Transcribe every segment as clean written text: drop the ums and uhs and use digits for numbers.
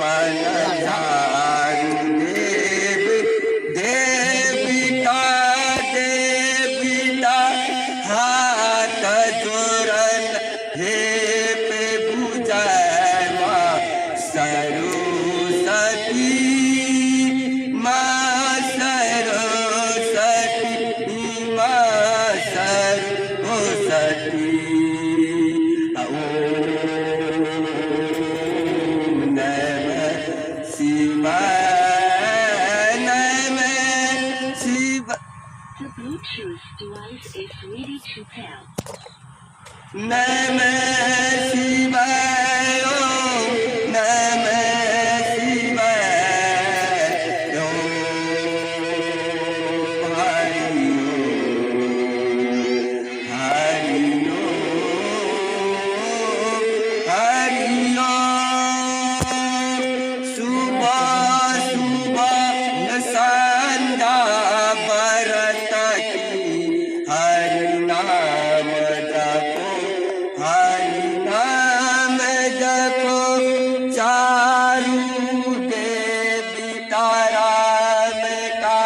बन चारु देव देविता देविता हाथ जोड़न हे प्रभु जय माँ सरस्वती माँ सरस्वती माँ सरस्वती। ओम नमः शिवाय नमः शिवाय। The Bluetooth device is ready to pair. नमः शिवाय ओम नमः शिवाय ओम हरि ओम हरि ओम हरि ओम। सुबह सुबह संध्या बरत की हरि नाम जपो हरि नाम जपो। चारु देवी ताराम का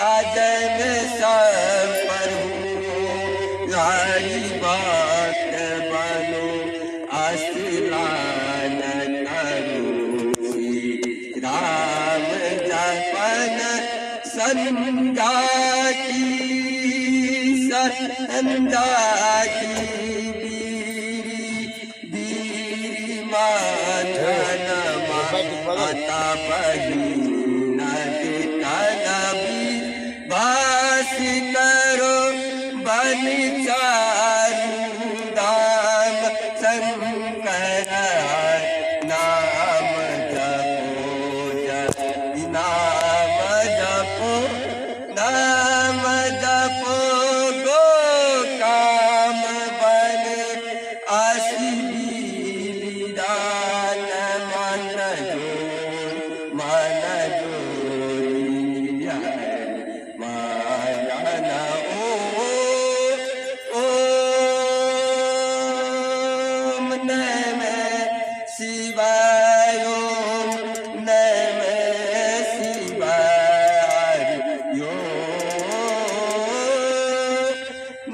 अजब सब पर हरि भक्त बनो अस्नान करो श्री राम जपन संध्या की संध्या की बीरी बीरी मान माता बहिन बास करो बन चारु धाम शंकर नाम जपो जप नाम जपो नाम जपो गो काम बन असली दान मन जो मन जोरिया माया न ओ ओम नमः शिवाय ओम नमः शिवाय ओम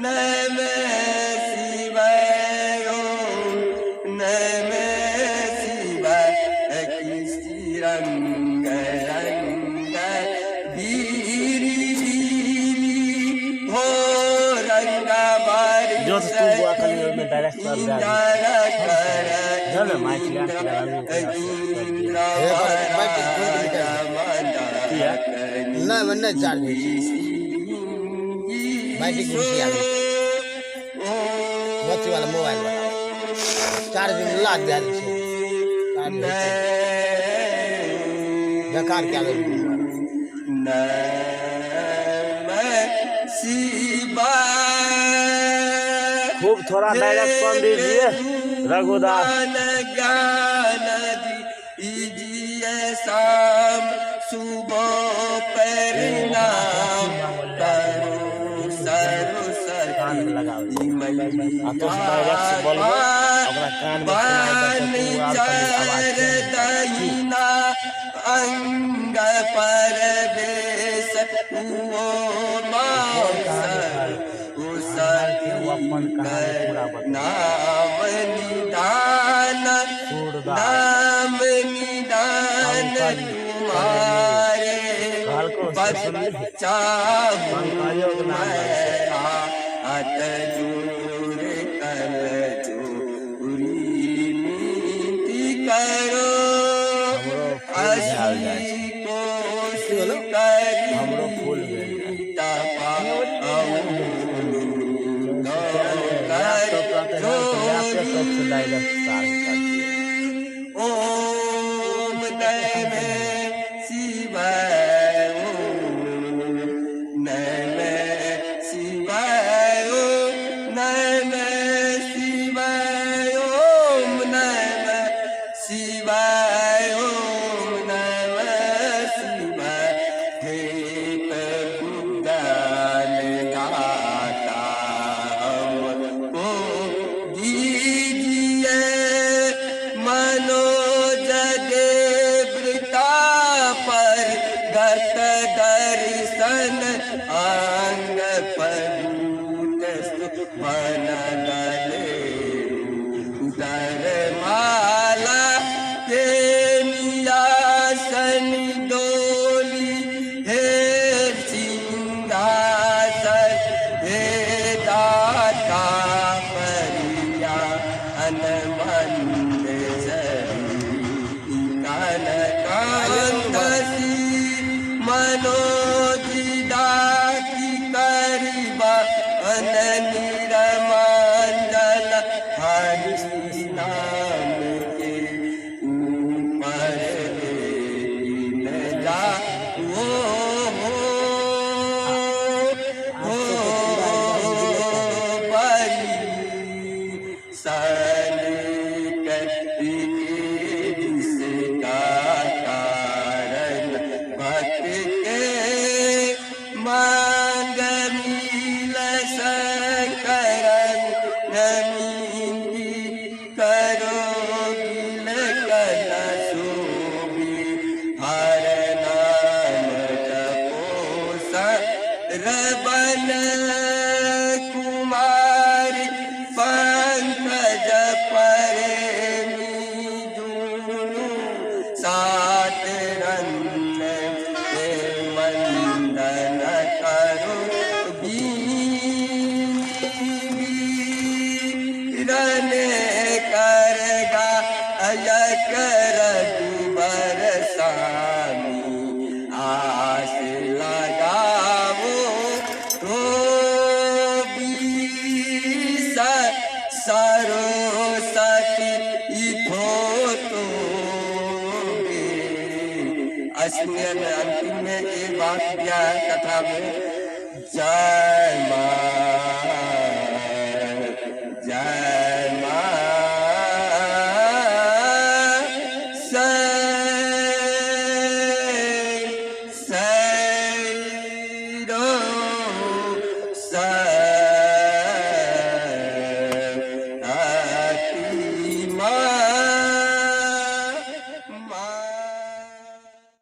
नमः शिवाय ओम नमः शिवाय। किसी रंग रंग बीरी बीरी हो रंग बारी जो तो तू बुआ खाली ओहिमे डायरेक्ट कर दे कर जो ने माइक ले के नहि नहि चार्ज होइ छै बैटरी घुसि गेल अथी वाला मोबाइल वाला चार्जिंग लाग दए दै छै चार्ज होइ छै बेकार कए देलकै खूब थोड़ा डायरेक्शन दीजिए रघुदास। ज्ञान दीजिए शाम सुबह परिणाम करो कान में लगाओ सरस्वती आ तो डायरेक्ट से बोलबो ओकरा कान में सुनाई बन देतौ तो आर कनी आवाज चर दहिना अंग पर बेस ओ अपन कहानी पूरा बता। नाम निदान सूरदास नाम निदान तुम्हारे कहलको से सुनली बच्चा पंकजो के नाम मेरा अत जोर कर चोरी नीति करो हमरो फूल भेल जाइ छै। असी कोस हमरो फूल भेल जाइ तपा लैपटॉप रहते हैं तो लैपटॉप से डायरेक्ट चार्ज कर दिए। ओम नमः शिवाय ओम नमः शिवाय ओम नमः शिवाय ओम नमः शिवाय ओम नमः शिवाय। हे प्रभु ज्ञान दाता हमको दीजिए मनोज देव मनोज डाकी करिबा निरमंडल हरि नाम के ऊपर लेकिन जा वो हो बरी सन जिसका कारण भक्त के मांग मिल सकरन नमींदी करो गिल कल सोबी हर नाम जपो सरबन कुमार पंकज प्रेमी जुनू सात रंग के वंदन करो बीरन करगा अयक रघुबर सामी आस लगावो तो बीस सरोसती इथो तो असमिया में अंतिम में ये बात क्या है कथा में। जय माँ।